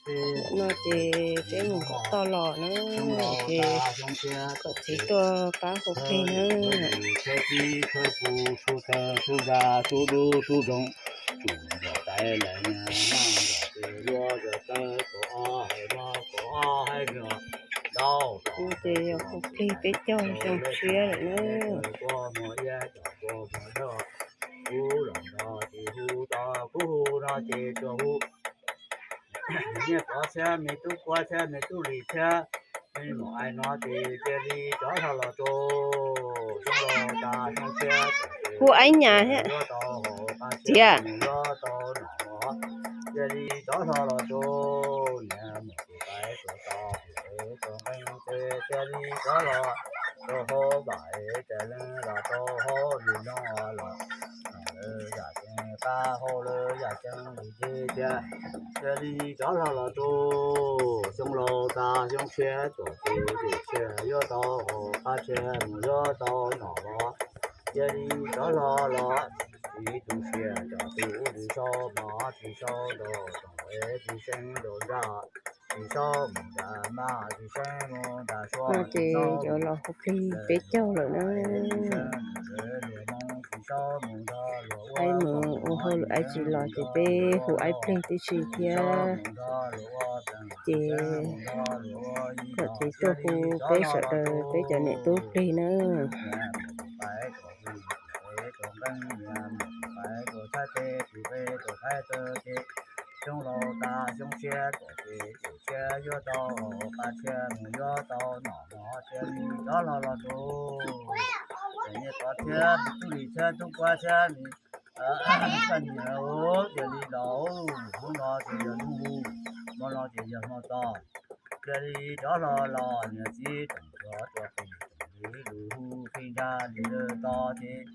No ces peb mus kom toj los na, ces kom txiv tuaj pab hu plig na. Khawb tib khawb pus, sub tawg sub ntsa, sub dub sub doog, tsum nrog tais lawm niag noj nrog tes luaj nrog tawg, kaum ob hais mog kaum ob hais nrog ntau. Ces yog hu plig peb caug xyoo tshiab lawm na. Kua muag iab cov kua muag dog, kuv los nrog tis hu tau, kuv hu no ces tsuas hu. Nyiaj pov thiab me tub kuab thiab me tub lis thiab me maum ais no ces cia li rov hlo los rau xyoo laus tas xyoo tshiab. Hu aib nyas thiab. Yuav tau hauv qab thiab mus yuav tau nom mov, cia li rov hlo los rau niam mus tus tais tus tod tus nqeeb ces cia li rov hlo rau hauv vaj es cas leej los rau hauv lwm nroog los. Lawv yam ceeb qab hau lawv yam ceeb lwm ces tias cia li rov hlo los rau xyoo laus tas xyoo tshiab tuaj ces tus tshiab yuav tau hauv qab tshiab mus yuav tau nom los cia li rov hlo los. Tsis tu siab cov tus ub tsis sau mov tsis sau nraug toom es tsis seeb nraug nrag, tsis sau mus nram maj tsis seeb mus nram suab. No ces yuav los hu plig peb caug lawm na. Aib mus ua hauj lwm aib tsis los ces peb hu aib plig tib si thiab. Ces kom txiv tuaj hu peb sawv daws peb cov niam tub plig na. Xyoo laus tas xyoo tshiab tuaj ces tus tshiab yuav tau hauv qab tshiab mus yuav tau nom mov cia li rov hlo los rau. Ces nyiaj pov thiab me tub lis thiab tub kuab thiab me poj niam cia li los. Hnub no ces yog hnub hu, hmo no ces yog hmo tos. Cia li rov hlo los niam txiv tseem rov rau tus tus lwm lus hu qhib nrag li lawm tod ces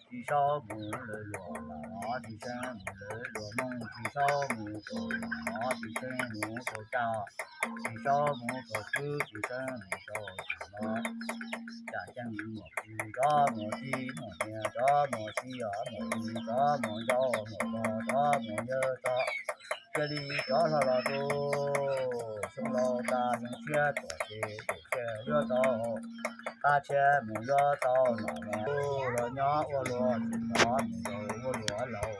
tsis sau mus lawm luag los tsis seeb mus lawm luag mooj tsis sau mus kaum los tsis seeb mus kaum cag, tsis sau mus kaum kwb tsis seeb mus kaum tsis los. Cas ceeb mus kwv rov mus tij mus niam rov mus tij os mus lis rov mus ncauj mus vog rov mus yawg tod. Cia li rov hlo los rau xyoo laus tas xyoo tshiab tuaj ces tus tshiab yuav tau hauv qab tshiab mus yuav tau nom mov los nyob ua luaj tsis los mus nraus ua luaj laus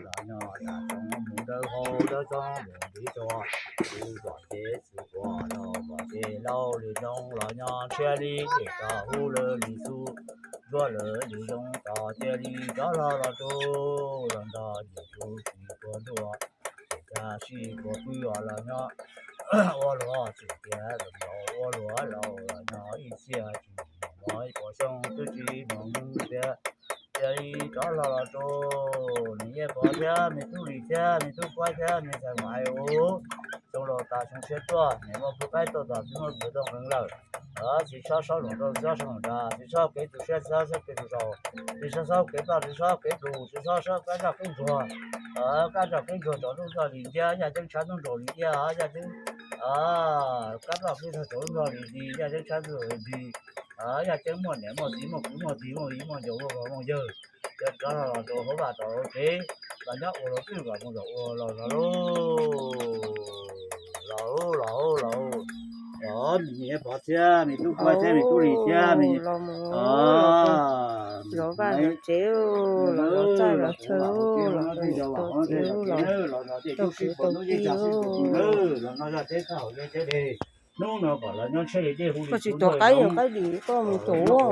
los nyob tas tsoov mus dawb hau dawb txoob mus ntiv tuag. Tsis pom ces tsis pom laus pom ces laus li zoo los nyob ntshiab li ces tau hu lawv li xub, ntsuab lawv li zoo tos cia li rov hlo los rau los nrog nyiam tus tsis tuag ntuag. Ces cas sib tuag pw os los nyob ua luaj tsis tias los nrog ua luaj laus los nyob ib txhia tsis mus mov ib puas xyoo twb tsis mus tias. Cia li rov hlo los rau niam yej pov thiab me tub lis thiab me tub kuab thiab me ntxhais maiv ub. Xyoo laus tas xyoo tshiab tuaj niam muaj pub qaib tuaj tom tsis muaj pw tau nqees lawm. Tsis txhob saub loom rau tsis txhob saub loom nrad tsis txhob kev tu siab tsis txhob kev tu zaus. Tsis txhob saub kev ploj tsis txhob kev plus tsis txhob saub kab zaj kab ntsuag. Kab zaj kab ntsuag tom ntuj nrog li ntiab yaj ceeb tshav ntuj nrog li iab yaj ceeb kab ploj kab ntsuag tom ntuj nrog li nti yaj ceeb tshav ntuj nrog li nti. Yaj ceeb muaj niam muaj txiv muaj kwv muaj tij muaj viv muaj ncaus muaj vauv muaj yawg. Ces rov los rau hauv vaj tom hauv tsev los nyob ua luaj twb kom mus zaum ua los los lauj. Los lauj los lauj los lauj. Los me pov thiab me tub kuab thiab me tub lis thiab me los mus zov vaj zov tsev los zov txaj zov chaw los tau txiv los tau kwv tau tij los no zaj teb thaj hauv zej teb deg. Hnub no kom los nyob ntshiab li dej hu li koj tsis tuav qaib qaib dim koj mus tuav ua.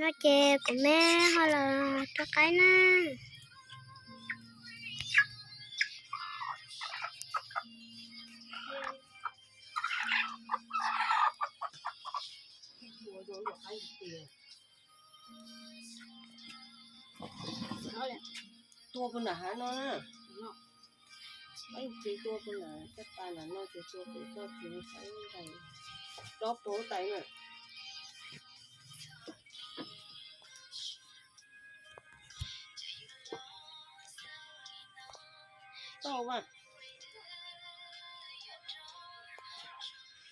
No ces kuv me ho los rau qaib na. Tua puag nram hav no na. Ib txiv tua puag nram caj pas nram no ces tua pem toj txiv saib ntais. Rov puag tais na. Tau mas.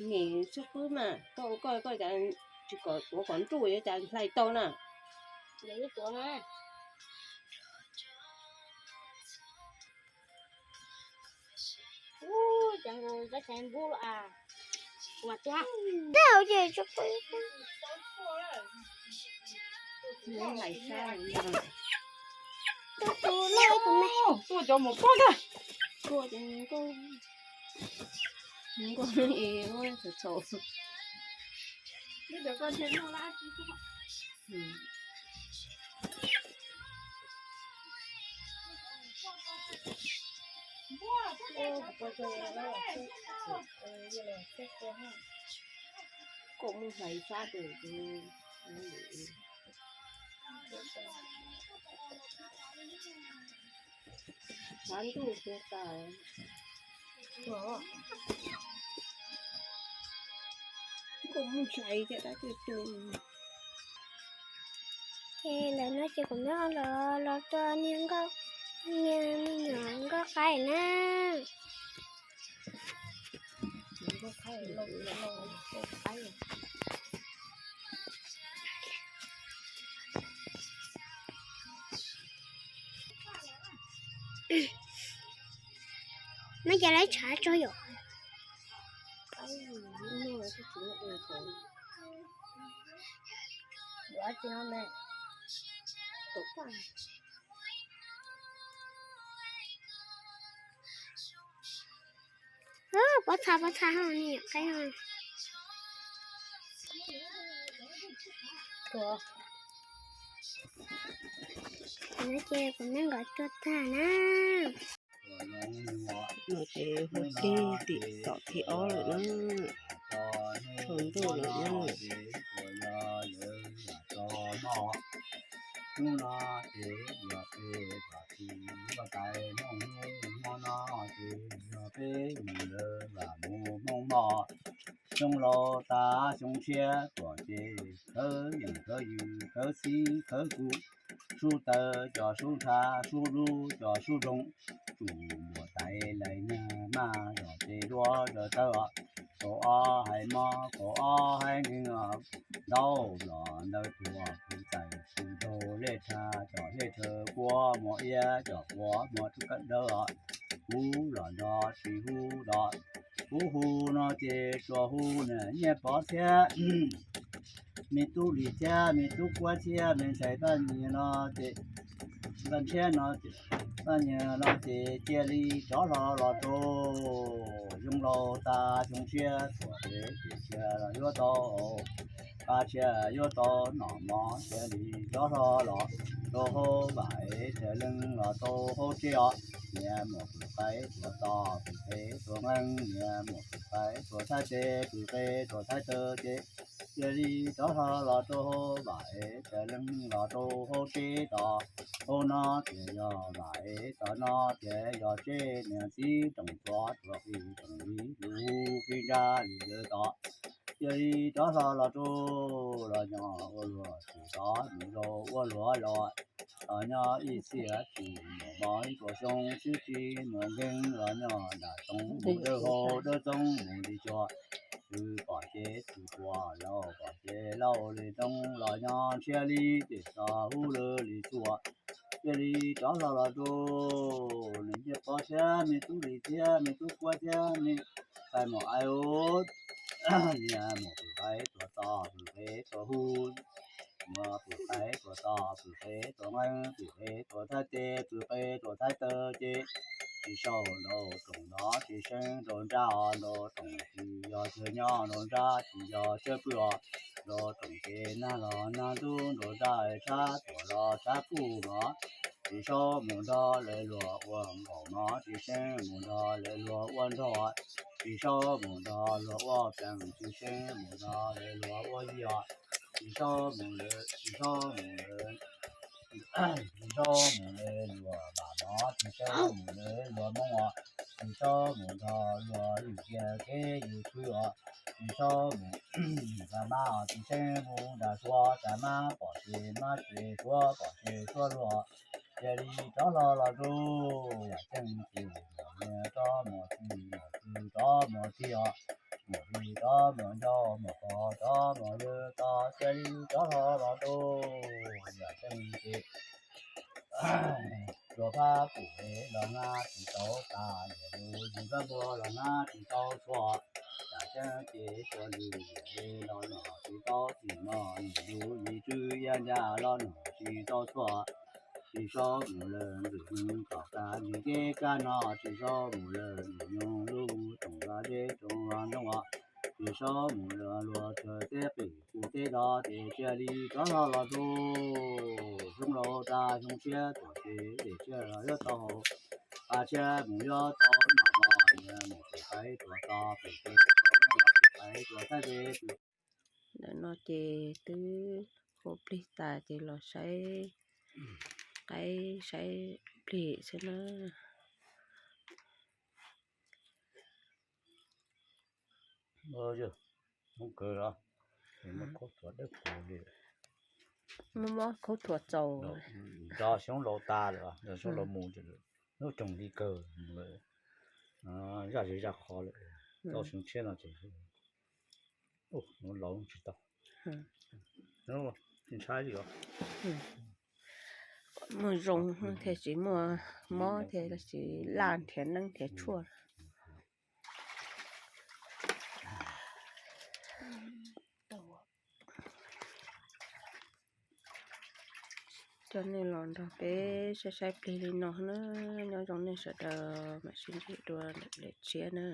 Nim txhob qwb mas, koj ua koj, koj cas tsis kom tuav kom nruj yuav cas hlais tau na. Ua cas nkaus tab sis npub a. Ua tuaj. Tab hauv ces tsis pub. Tus loj tus me. Tuaj cov mus poj ntag. Tuaj ces nkauj, nkauj es ua txhaum txhaum. Kom mus hlais sab tus, sab ntuj tuag tas. Kom mus hlais cov dab tuag tuag. Ces ntawm no ces kuv muab los, los tua niag nkauj, niag me nyuam nkauj qaib na. Muab cov lawv tshav tso yom. Pob txha pob txha ho ni qaib ho. Ces kuv muab nkawd tua tag na. No ces hu kiag tim tom thib ob lawm na. Tsaus ntuj lawm na. Hnub no ces yog peb vam tis huab tais Hmoob, hnub no ces yog peb mus lawv vam mus Hmoob mog. Xyoo laus tas xyoo tshiab tuaj ces khawb yeej khawb yws khawb xib khawb kub, sub taws cov sub ntsha, sub dub cov sub nroog, tsum muam tais lais niag maj zom ces duab zaws tawb os. Kaum ob hais mob kaum ob hais nkeeg os, ntaub los ntawd tuag kuv txais kuv nraug lej tshaj cov lej tshaw kuab muag iab cov kuab muag rub kawm dawb os. Kuv los nrog tsis hu los, kuv hu no ces tsuas hu niam Nyiaj Pov thiab me tub Lis thiab me tub Kuab thiab me ntxhais Vaj Nyiag no ces, Vaj Ntshiab no, Vaj Nyiag no ces cia li rov hlo los rau xyoo laus tas xyoo tshiab tuaj ces cia yuav tau, qab tshiab yuav tau noj mov cia li rov hlo los rau hauv vaj es tsawv leej los rau hauv tsev os. Niam muam pwm qaib tuaj toj pwm qe tuaj nqeeb, niam muam pwm qaib tuaj thaib tes pwm qe tuaj thaib taw ces cia li rov hlo los rau hauv vaj es tsawv leej los rau hauv tsev tod. Hauv no ces yog vaj es tod no ces yog tsev, niam txiv tsoom tuav tuag qis tsoom li lus qis nrab li lawv tod. Cia li rov hlo los rau los nyob ua luag tsis tod mus rau ua luag los, los nyob ib txhia tsis mus mos ib puas xyoo, tsis tsis mus nkeeg los nyob nram tsoov mus dawb hau dawb txoob mus li cuag. Twb pom ces tsis pom, laus pom ces laus li roob los nyob ntshiab li ces txog hub lawv li txhua. Cia li rov hlo los rau niam Nyiaj Pov thiab me tub Lis thiab me tub Kuab thiab me ntxhais muam Ai Ub. Niam muam pwm qaib tuaj toj pwm qe tuaj hu, muam pwm qaib tuaj toj pwm qe tuaj nqeeb pwm qe tuaj thaib tes pwm qe tuaj thaib taw ces tsis sau nraug tsoom no tsis seeb nraug nrab os, nraug tsoom tsis yog chaw nyob nraug nrab tsis yog chaw pw os, nraug tsoom ces nag los nag ntub nraug nrab tshab tuaj los tshab puj mov, tsis sau mus nrog lawv luag ua nkaus mov tsis seeb mus nrog lawv luag ua nraug, tsis sau mus nrog luag ua plees tsis seeb mus nrog lawv luag ua yig os, tsis sau mus lawv, tsis sau mus lawv, tsis sau mus lawv luag vam mov tsis seeb mus lawv luag moob os, tsis sau mus nrog luag yus cia kev yus khwv os, tsis sau mus nrog mab os tsis seeb mus nrog suav, tsam mab pom ces mab ces suav pom ces suav luag. Cia li rov hlo los rau yam ceeb ces niam rov mus txij, mus txij rov mus txij os, mus txij rov mus ncauj, mus qos rov mus ywg, tos cia li rov hlo los ntuj. Yam tseeb ces tsuas phab pum los nab tsis tau tas, yam lus tsis phab npua los nab tsis tau tshuaj. Yam tseeb ces tsuas lwm yam los nom tsis tau txim no, yus yus yim tswv yam ncaj los nom tsis tau tshuaj. Tsis sau mus lawm ntxwm hnub tom kab ntim kev kab no, tsis sau mus lawm ntxwm nyoog lub toom vaj deb toom vaj ntoo os. Tsis sau mus lawm luag txawg teb qis kuv teb do, ces cia li rov hlo los ntuj. Xyoo laus tas xyoo tshiab tuaj ces, ces tshiab los yuav tau hau, qab tshiab mus yuav tau nom no, niag mus pem qaib tuaj tod pem teb, mus pem qaib tuaj thaj teb. Ntawm no ces twb hu plig tas ces los saib qaib saib plig xwb na. Muab khaub thuas dawb paug li, muab khaub thuas txaus. Xyoo laus tas lawm, xyoo laus mus, hnub tsoom li kawg, zaj zis zaj qhov lawm. Tau xyoo tshiab no ces laus tsis tau, ntshai li os. Muaj zoo thiaj tsis muaj mob thiaj tsis laj nrhiav neeb nrhiav tshuaj. Coj nej los nrog peb saib saib plig li no na. Nyob zoo nej sawv daws, mam sib ntsib dua lwm lwm tshiab na.